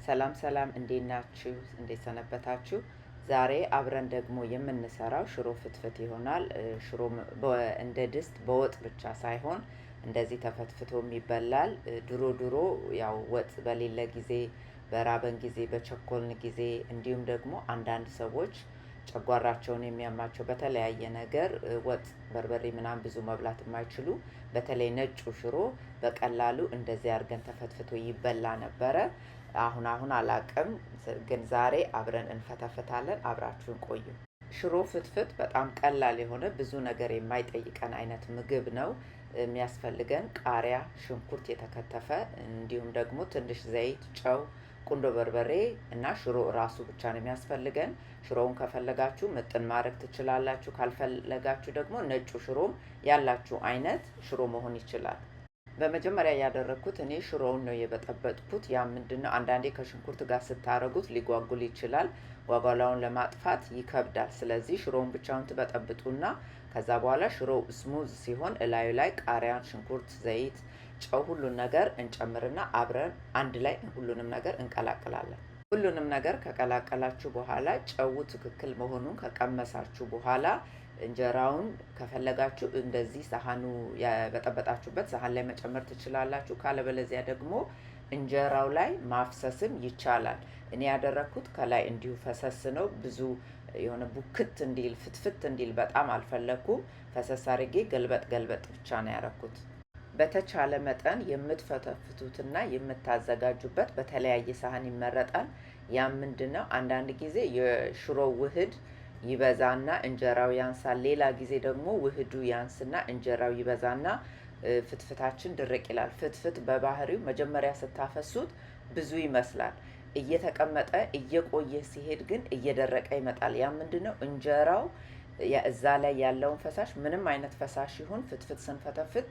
ሰላም ሰላም፣ እንዴት ናችሁ? እንዴት ሰነበታችሁ? ዛሬ አብረን ደግሞ የምንሰራው ሽሮ ፍትፍት ይሆናል። ሽሮ እንደ ድስት በወጥ ብቻ ሳይሆን እንደዚህ ተፈትፍቶም ይበላል። ድሮ ድሮ ያው ወጥ በሌለ ጊዜ፣ በራበን ጊዜ፣ በቸኮልን ጊዜ እንዲሁም ደግሞ አንዳንድ ሰዎች ጨጓራቸውን የሚያማቸው በተለያየ ነገር ወጥ በርበሬ ምናምን ብዙ መብላት የማይችሉ በተለይ ነጩ ሽሮ በቀላሉ እንደዚህ አድርገን ተፈትፍቶ ይበላ ነበረ። አሁን አሁን አላቅም፣ ግን ዛሬ አብረን እንፈተፍታለን። አብራችሁን ቆዩ። ሽሮ ፍትፍት በጣም ቀላል የሆነ ብዙ ነገር የማይጠይቀን አይነት ምግብ ነው። የሚያስፈልገን ቃሪያ፣ ሽንኩርት የተከተፈ እንዲሁም ደግሞ ትንሽ ዘይት፣ ጨው፣ ቁንዶ በርበሬ እና ሽሮ እራሱ ብቻ ነው የሚያስፈልገን። ሽሮውን ከፈለጋችሁ ምጥን ማድረግ ትችላላችሁ። ካልፈለጋችሁ ደግሞ ነጩ ሽሮም ያላችሁ አይነት ሽሮ መሆን ይችላል። በመጀመሪያ ያደረግኩት እኔ ሽሮውን ነው የበጠበጥኩት። ያ ምንድነው አንዳንዴ ከሽንኩርት ጋር ስታረጉት ሊጓጉል ይችላል። ጓጓላውን ለማጥፋት ይከብዳል። ስለዚህ ሽሮውን ብቻውን ትበጠብጡና ከዛ በኋላ ሽሮው smooth ሲሆን እላዩ ላይ ቃሪያን፣ ሽንኩርት፣ ዘይት፣ ጨው ሁሉን ነገር እንጨምርና አብረን አንድ ላይ ሁሉንም ነገር እንቀላቅላለን። ሁሉንም ነገር ከቀላቀላችሁ በኋላ ጨው ትክክል መሆኑን ከቀመሳችሁ በኋላ እንጀራውን ከፈለጋችሁ እንደዚህ ሳህኑ የበጠበጣችሁበት ሳህን ላይ መጨመር ትችላላችሁ። ካለበለዚያ ደግሞ እንጀራው ላይ ማፍሰስም ይቻላል። እኔ ያደረግኩት ከላይ እንዲሁ ፈሰስ ነው። ብዙ የሆነ ቡክት እንዲል ፍትፍት እንዲል በጣም አልፈለኩም። ፈሰስ አድርጌ ገልበጥ ገልበጥ ብቻ ነው ያረኩት። በተቻለ መጠን የምትፈተፍቱትና የምታዘጋጁበት በተለያየ ሳህን ይመረጣል። ያም ምንድነው አንዳንድ ጊዜ የሽሮ ውህድ ይበዛና እንጀራው ያንሳል። ሌላ ጊዜ ደግሞ ውህዱ ያንስና እንጀራው ይበዛና ፍትፍታችን ድርቅ ይላል። ፍትፍት በባህሪው መጀመሪያ ስታፈሱት ብዙ ይመስላል። እየተቀመጠ እየቆየ ሲሄድ ግን እየደረቀ ይመጣል። ያ ምንድነው እንጀራው እዛ ላይ ያለውን ፈሳሽ ምንም አይነት ፈሳሽ ይሁን ፍትፍት ስንፈተፍት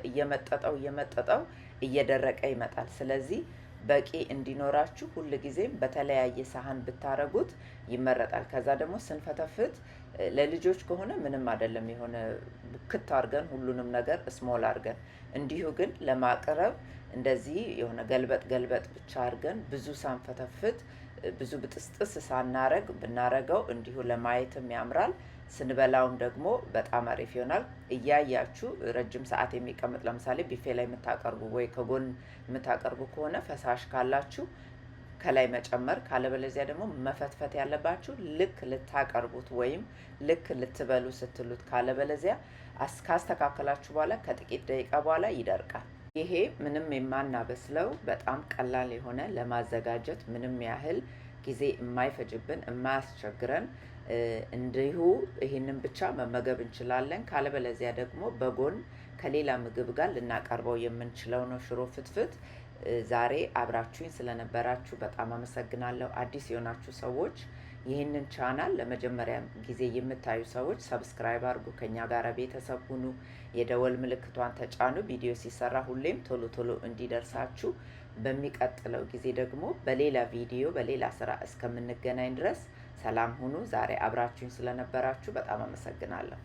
እየመጠጠው እየመጠጠው እየደረቀ ይመጣል። ስለዚህ በቂ እንዲኖራችሁ ሁል ጊዜም በተለያየ ሳህን ብታረጉት ይመረጣል። ከዛ ደግሞ ስንፈተፍት ለልጆች ከሆነ ምንም አይደለም፣ የሆነ ቡክት አድርገን ሁሉንም ነገር small አድርገን፣ እንዲሁ ግን ለማቅረብ እንደዚህ የሆነ ገልበጥ ገልበጥ ብቻ አድርገን ብዙ ሳንፈተፍት ብዙ ብጥስጥስ ሳናረግ ብናረገው እንዲሁ ለማየትም ያምራል፣ ስንበላውም ደግሞ በጣም አሪፍ ይሆናል። እያያችሁ ረጅም ሰዓት የሚቀመጥ ለምሳሌ ቢፌ ላይ የምታቀርቡ ወይ ከጎን የምታቀርቡ ከሆነ ፈሳሽ ካላችሁ ከላይ መጨመር፣ ካለበለዚያ ደግሞ መፈትፈት ያለባችሁ ልክ ልታቀርቡት ወይም ልክ ልትበሉ ስትሉት፣ ካለበለዚያ ካስተካከላችሁ በኋላ ከጥቂት ደቂቃ በኋላ ይደርቃል። ይሄ ምንም የማናበስለው በጣም ቀላል የሆነ ለማዘጋጀት ምንም ያህል ጊዜ የማይፈጅብን የማያስቸግረን እንዲሁ ይህንን ብቻ መመገብ እንችላለን። ካለበለዚያ ደግሞ በጎን ከሌላ ምግብ ጋር ልናቀርበው የምንችለው ነው ሽሮ ፍትፍት። ዛሬ አብራችሁኝ ስለነበራችሁ በጣም አመሰግናለሁ። አዲስ የሆናችሁ ሰዎች ይህንን ቻናል ለመጀመሪያ ጊዜ የምታዩ ሰዎች subscribe አድርጉ፣ ከኛ ጋር ቤተሰብ ሁኑ፣ የደወል ምልክቷን ተጫኑ። ቪዲዮ ሲሰራ ሁሌም ቶሎ ቶሎ እንዲደርሳችሁ። በሚቀጥለው ጊዜ ደግሞ በሌላ ቪዲዮ በሌላ ስራ እስከምንገናኝ ድረስ ሰላም ሁኑ። ዛሬ አብራችሁኝ ስለነበራችሁ በጣም አመሰግናለሁ።